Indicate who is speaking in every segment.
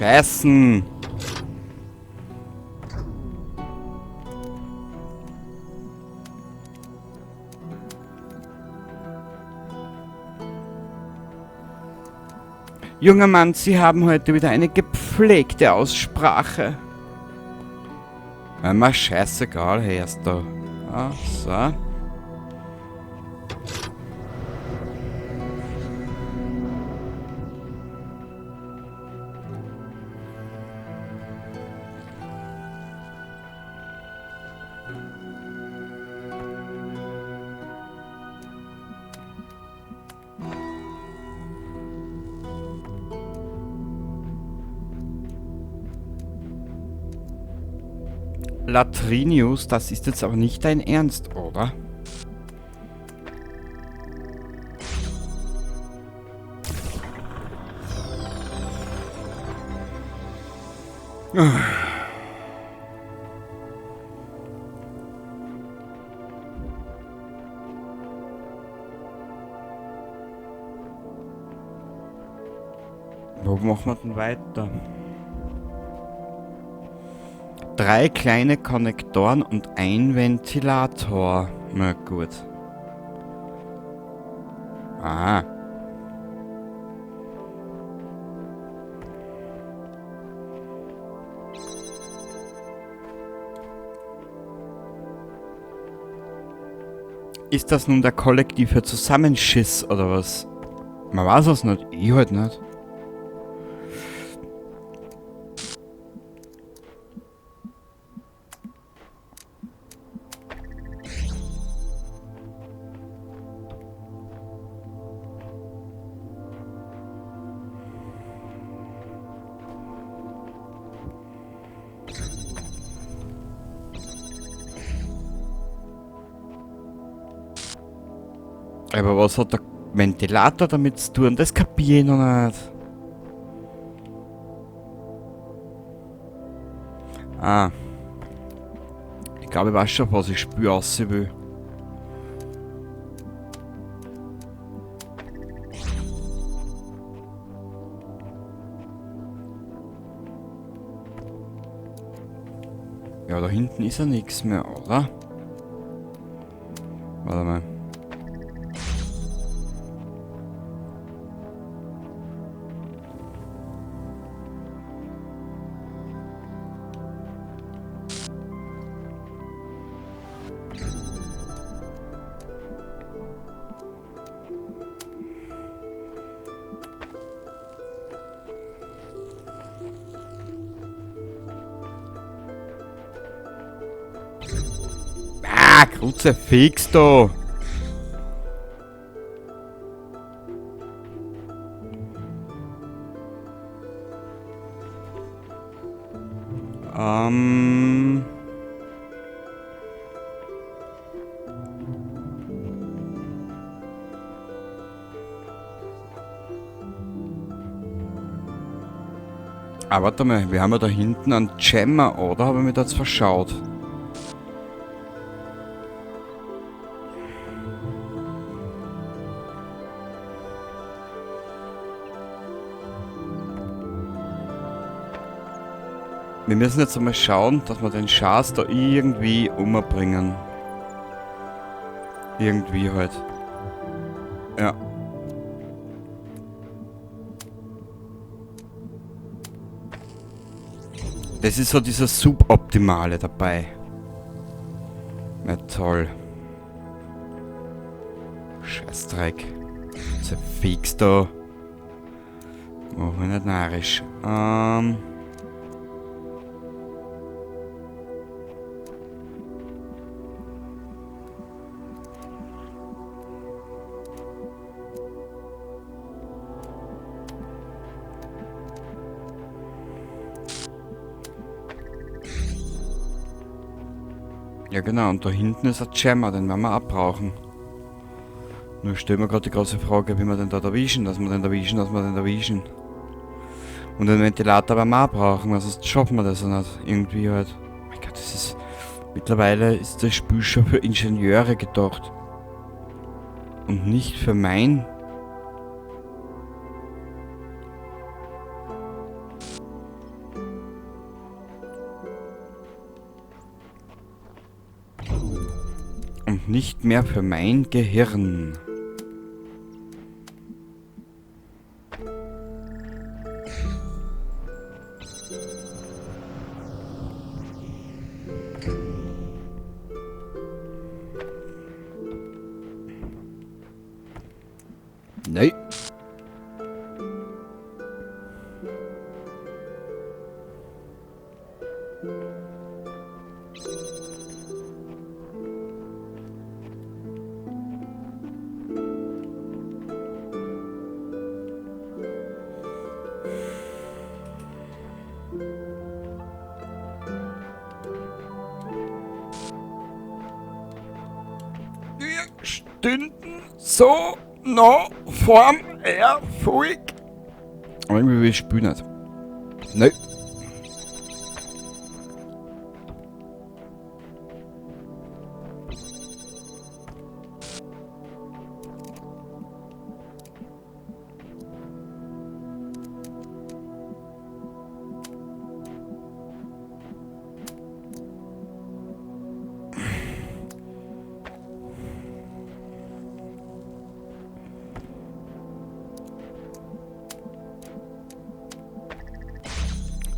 Speaker 1: Scheißen! Junger Mann, Sie haben heute wieder eine gepflegte Aussprache. Immer scheißegal, hörst du. Ah, so. Latrinius, das ist jetzt aber nicht dein Ernst, oder? Wo machen wir denn weiter? 3 kleine Konnektoren und ein Ventilator. Na gut. Aha. Ist das nun der kollektive Zusammenschiss oder was? Man weiß es nicht. Ich halt nicht. Aber was hat der Ventilator damit zu tun? Das kapier ich noch nicht. Ah. Ich glaube, ich weiß schon, was ich spür aussehen will. Ja, da hinten ist ja nichts mehr, oder? Warte mal. Ah, Kruzifix da! Ah, warte mal, wir haben ja da hinten einen Jammer, oder? Habe ich mich da jetzt verschaut? Wir müssen jetzt einmal schauen, dass wir den Schatz da irgendwie umbringen. Irgendwie halt. Ja. Das ist so dieser Suboptimale dabei. Na toll. Scheißdreck. Zerfix da. Mach mich nicht narrisch. Ja genau, und da hinten ist ein Jammer, den werden wir auch brauchen. Nur stellen wir gerade die große Frage, wie wir den da erwischen, dass wir den erwischen, dass wir den erwischen. Und den Ventilator werden wir auch brauchen, weil sonst schaffen wir das ja nicht. Irgendwie halt. Mein Gott, das ist... Mittlerweile ist das Spiel schon für Ingenieure gedacht. Und nicht für mein... nicht mehr für mein Gehirn. Nein. Wir stünden so noch vorm Erfolg. Aber irgendwie will ich spielen nicht. Nein.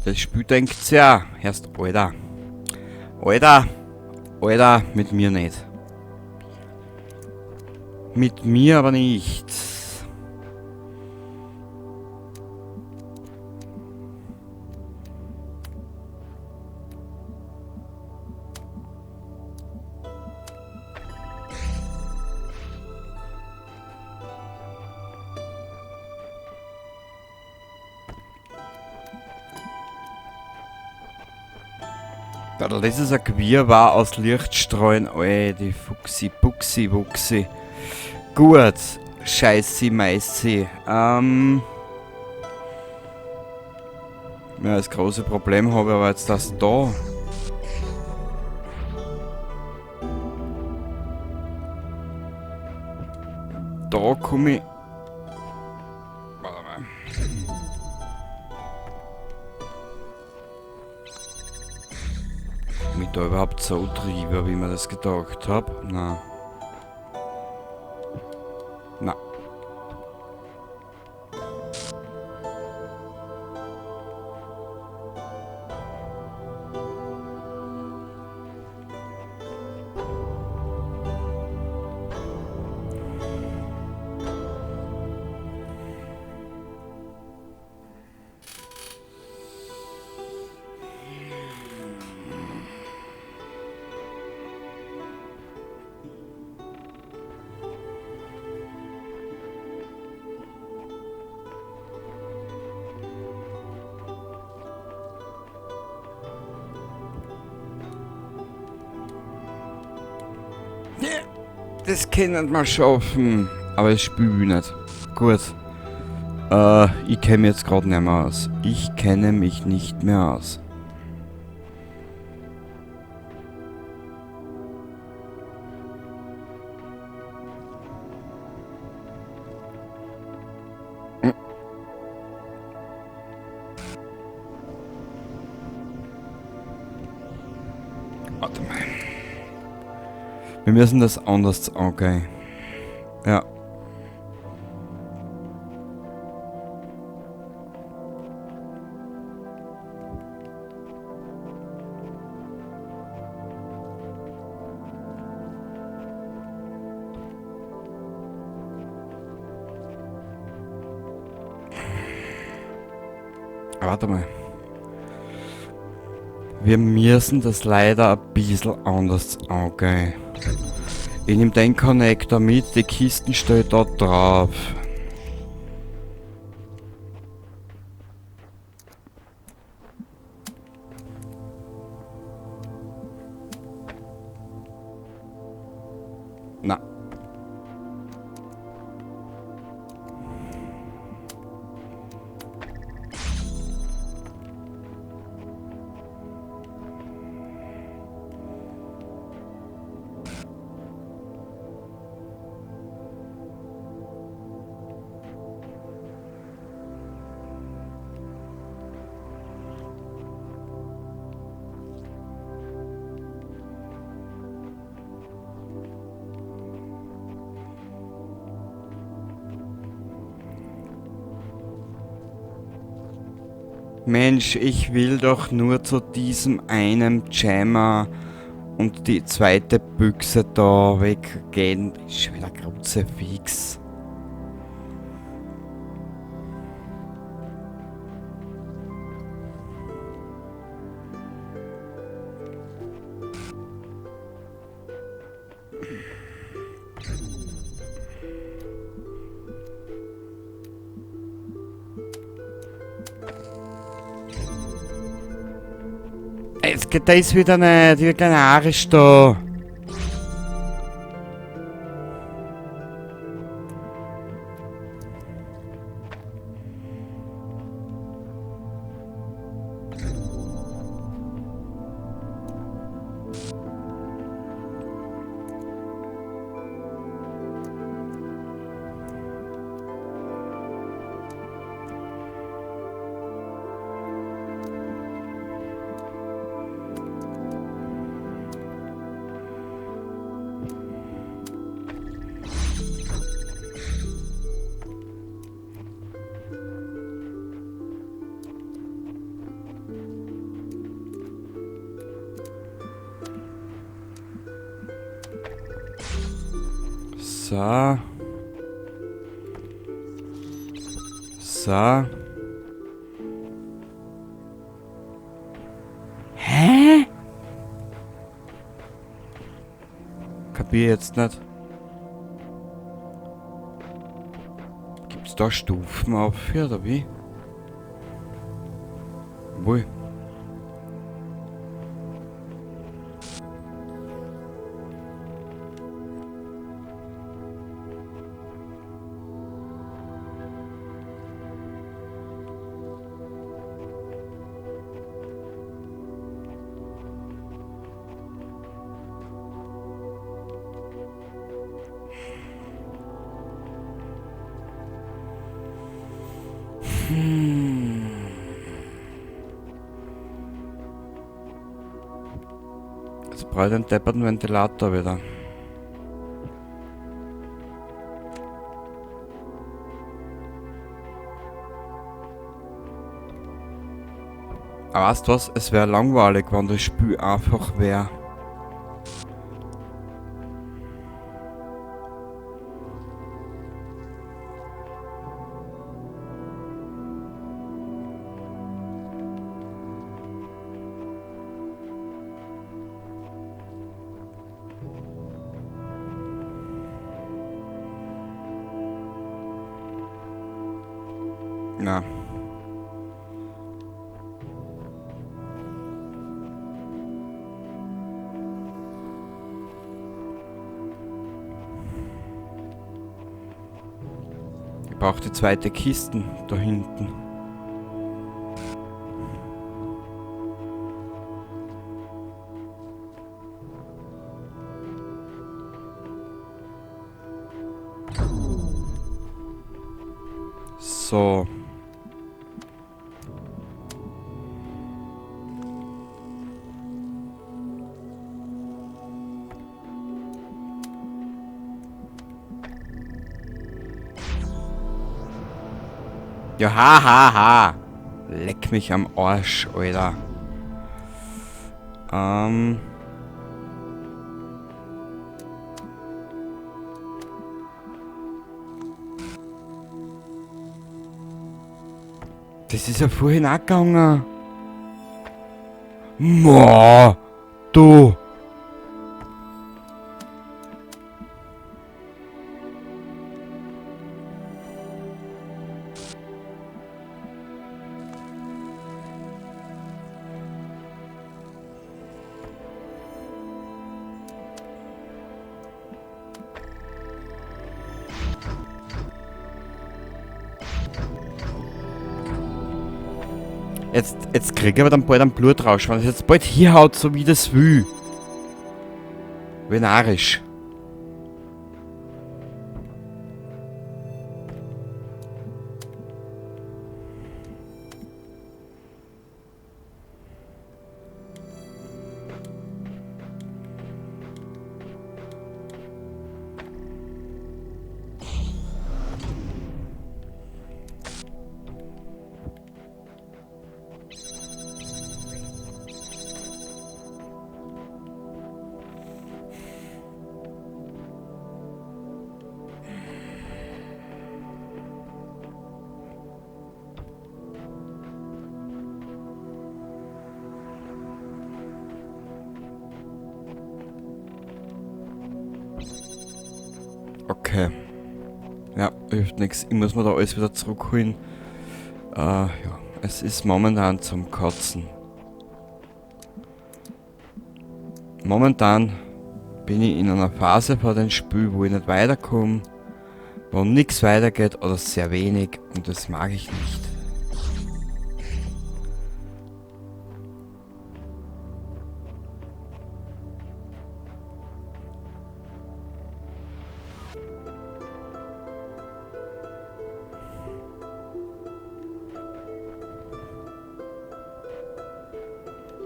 Speaker 1: Das Spiel denkt ja, erst Alter. Alter, Alter, mit mir nicht. Mit mir aber nicht. Das ist ein Gewirrwarr aus Lichtstreuen. Ey, die Fuchsi, Buchsi, Wuchsi. Gut. Scheißi, Meißi. Ja, das große Problem habe ich aber jetzt das da. Da komme ich. Warte mal. Komm ich da überhaupt so drüber, wie ich mir das gedacht hab? Na. Na. Das können wir schaffen. Aber das Spiel will nicht. Gut. Ich kenne mich jetzt grad nicht mehr aus. Ich kenne mich nicht mehr aus. Warte mal. Wir müssen das anders angehen. Ja. Warte mal. Wir müssen das leider ein bisschen anders angehen. Ich nehme den Connector mit, die Kisten steht da drauf. Na. Mensch, ich will doch nur zu diesem einen Jammer und die zweite Büchse da weggehen. Ist schon wieder Kruzifix. Jetzt geht das wieder nicht, wie kanarisch da. So. So. Hä? Kapier jetzt nicht. Gibt's da Stufen auf hier, oder wie? Wohl. Jetzt brauche ich den depperten Ventilator wieder. Aber weißt du was? Es wäre langweilig, wenn das Spiel einfach wäre. Na. Ich brauche die zweite Kiste da hinten. So. Ja, ha, ha, ha. Leck mich am Arsch, Alter. Das ist ja vorhin auch gegangen. Ma, du. Jetzt krieg ich aber dann bald einen Blutrausch, wenn es jetzt bald hier haut, so wie das will. Wie narrisch. Okay. Ja, hilft nichts. Ich muss mir da alles wieder zurückholen. Ja, es ist momentan zum Kotzen. Momentan bin ich in einer Phase vor dem Spiel, wo ich nicht weiterkomme, wo nichts weitergeht oder sehr wenig, und das mag ich nicht.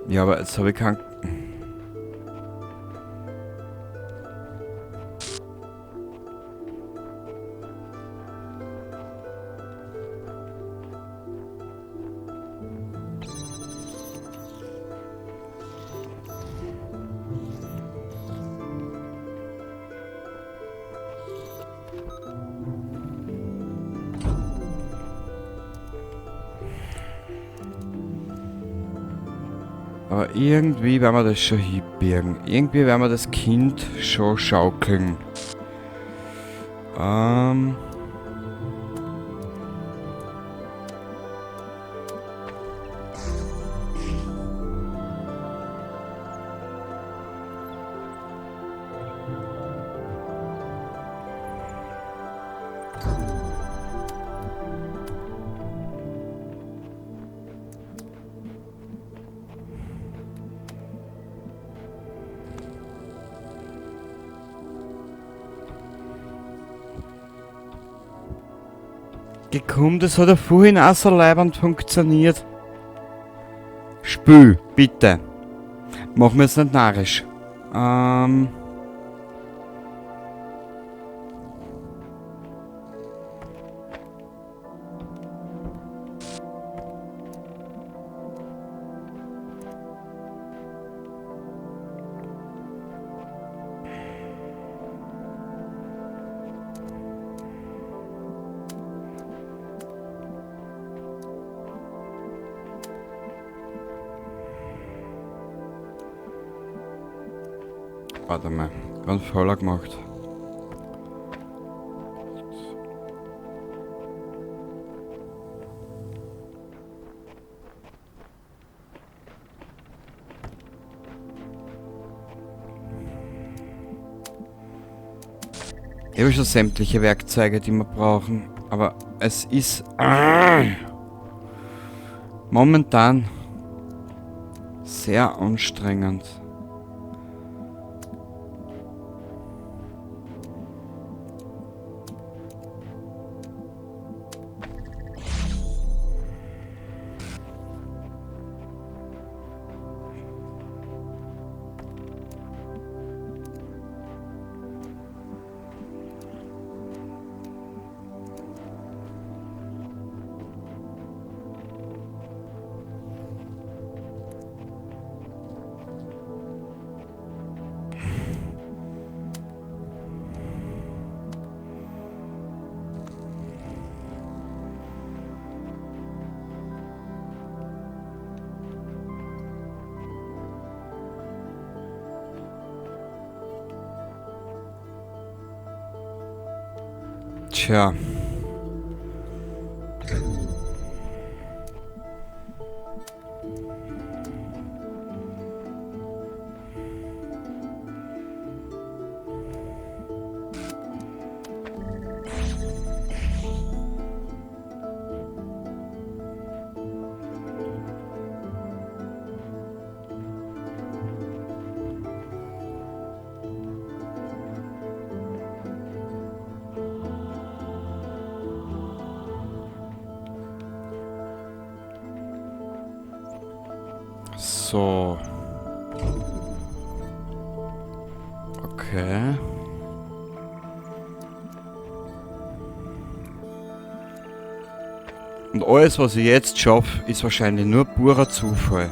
Speaker 1: Ja, aber jetzt habe ich keinen... Aber irgendwie werden wir das schon hinbiegen. Irgendwie werden wir das Kind schon schaukeln. Komm, das hat ja vorhin auch so leibend funktioniert. Spül, bitte. Mach mir jetzt nicht narrisch. Warte mal, ganz voller gemacht. Ich habe schon sämtliche Werkzeuge, die wir brauchen, aber es ist momentan sehr anstrengend. Tja. So. Okay. Und alles, was ich jetzt schaffe, ist wahrscheinlich nur purer Zufall.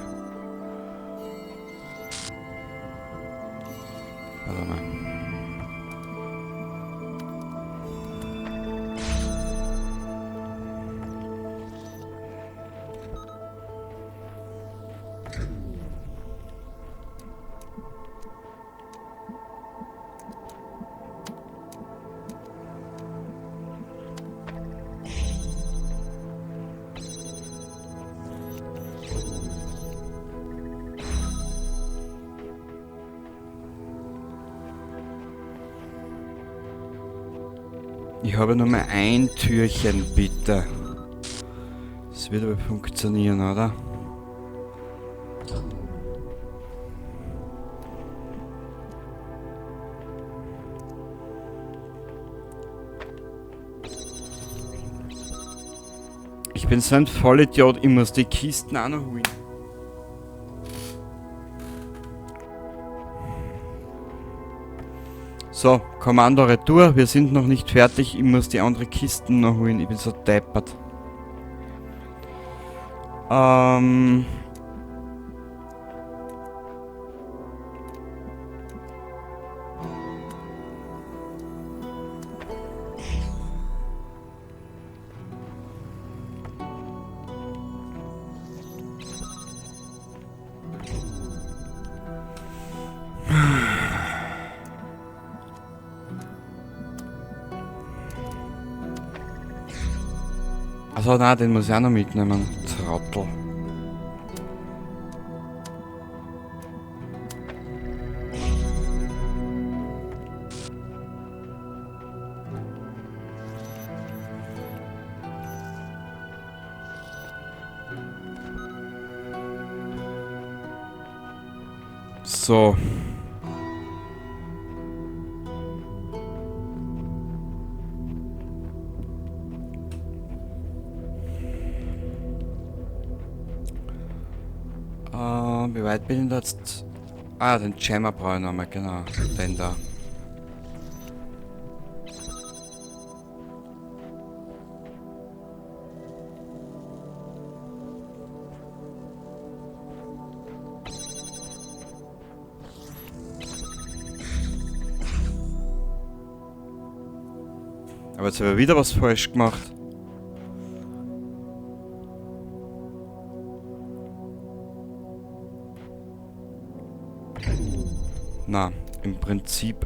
Speaker 1: Warte mal. Ich habe nur mehr ein Türchen, bitte. Das wird aber funktionieren, oder? Ich bin so ein Vollidiot, ich muss die Kisten auch noch holen. So, Kommando Retour, wir sind noch nicht fertig, ich muss die andere Kisten noch holen, ich bin so deppert. Also nein, den muss ich auch noch mitnehmen. Trottel. So. Wie weit bin ich da jetzt? Ah, den Jammer brauche ich nochmal, genau. Den da. Aber jetzt habe ich wieder was falsch gemacht. Na, im Prinzip...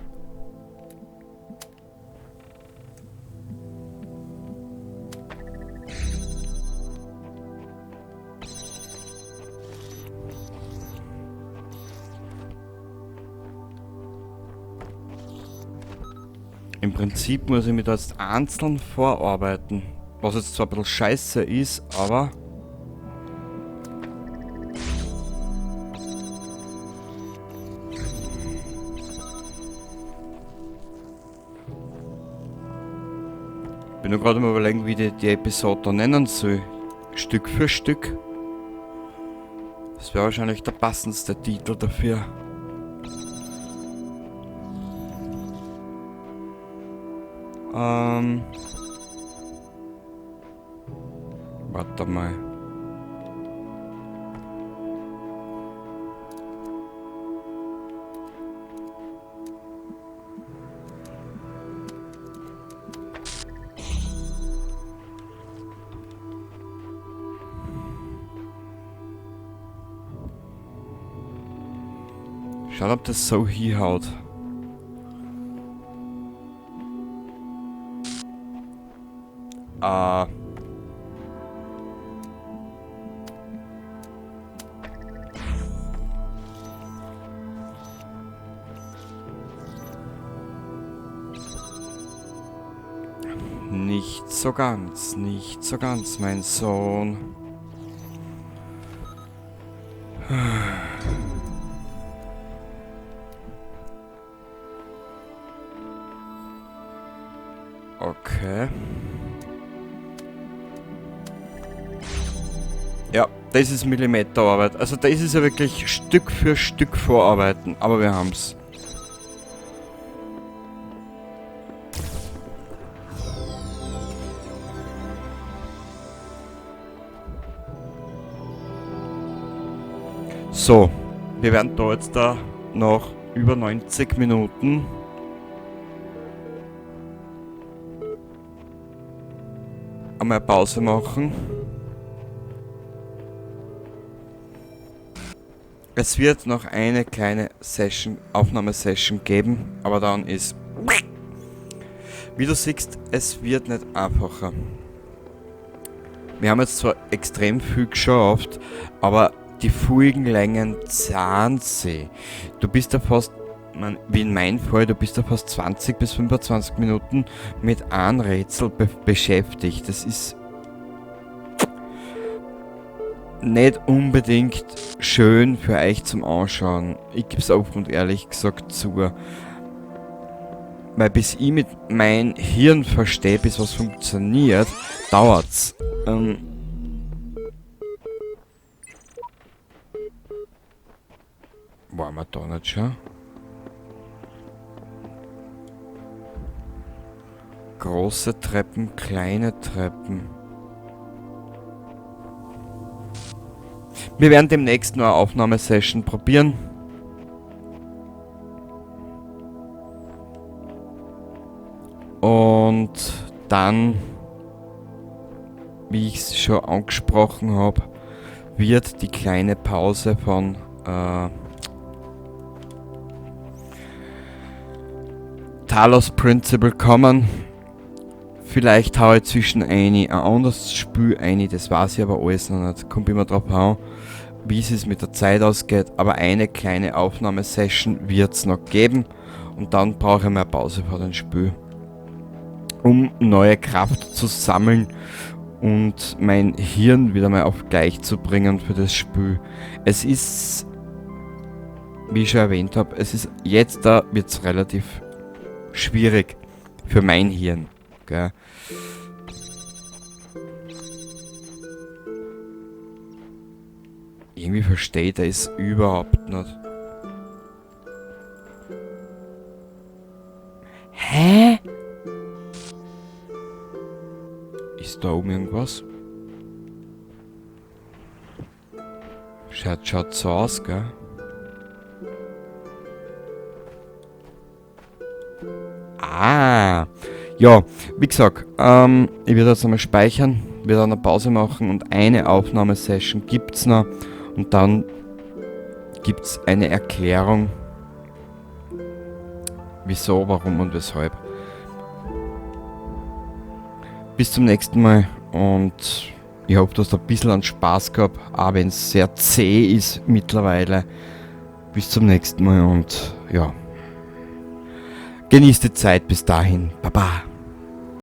Speaker 1: Im Prinzip muss ich mich da jetzt einzeln vorarbeiten. Was jetzt zwar ein bisschen scheiße ist, aber... Ich bin nur gerade mal überlegen, wie ich die Episode da nennen soll. Stück für Stück. Das wäre wahrscheinlich der passendste Titel dafür. Warte mal. Schaut, ob das so hinhaut. Nicht so ganz, nicht so ganz, mein Sohn. Okay. Ja, das ist Millimeterarbeit. Also das ist ja wirklich Stück für Stück vorarbeiten. Aber wir haben's. So, wir werden da jetzt da noch über 90 Minuten einmal Pause machen. Es wird noch eine kleine Session, Aufnahmesession geben, aber dann ist, wie du siehst, es wird nicht einfacher. Wir haben jetzt zwar extrem viel geschafft, aber die Folgenlängen zahlen sie. Du bist ja fast, Man, wie in meinem Fall, du bist da fast 20 bis 25 Minuten mit einem Rätsel beschäftigt. Das ist nicht unbedingt schön für euch zum Anschauen. Ich gebe es offen und ehrlich gesagt zu. Weil bis ich mit meinem Hirn verstehe, bis was funktioniert, dauert's. Waren wir da nicht schon? Große Treppen, kleine Treppen. Wir werden demnächst noch eine Aufnahmesession probieren. Und dann, wie ich es schon angesprochen habe, wird die kleine Pause von Talos Principle kommen. Vielleicht haue ich zwischen ein anderes Spiel ein, das weiß ich aber alles noch nicht. Kommt immer drauf an, wie es mit der Zeit ausgeht. Aber eine kleine Aufnahmesession wird's noch geben. Und dann brauche ich mal eine Pause vor dem Spiel, um neue Kraft zu sammeln und mein Hirn wieder mal auf gleich zu bringen für das Spiel. Es ist, wie ich schon erwähnt habe, es ist jetzt da wird's relativ schwierig für mein Hirn. Gell? Irgendwie versteht er es überhaupt nicht. Hä? Ist da oben irgendwas? Schaut so aus, gell? Ah! Ja, wie gesagt, ich werde jetzt einmal speichern, werde eine Pause machen und eine Aufnahmesession gibt's noch und dann gibt's eine Erklärung, wieso, warum und weshalb. Bis zum nächsten Mal und ich hoffe, du hast ein bisschen an Spaß gehabt, auch wenn's sehr zäh ist mittlerweile. Bis zum nächsten Mal und ja, genießt die Zeit bis dahin. Baba.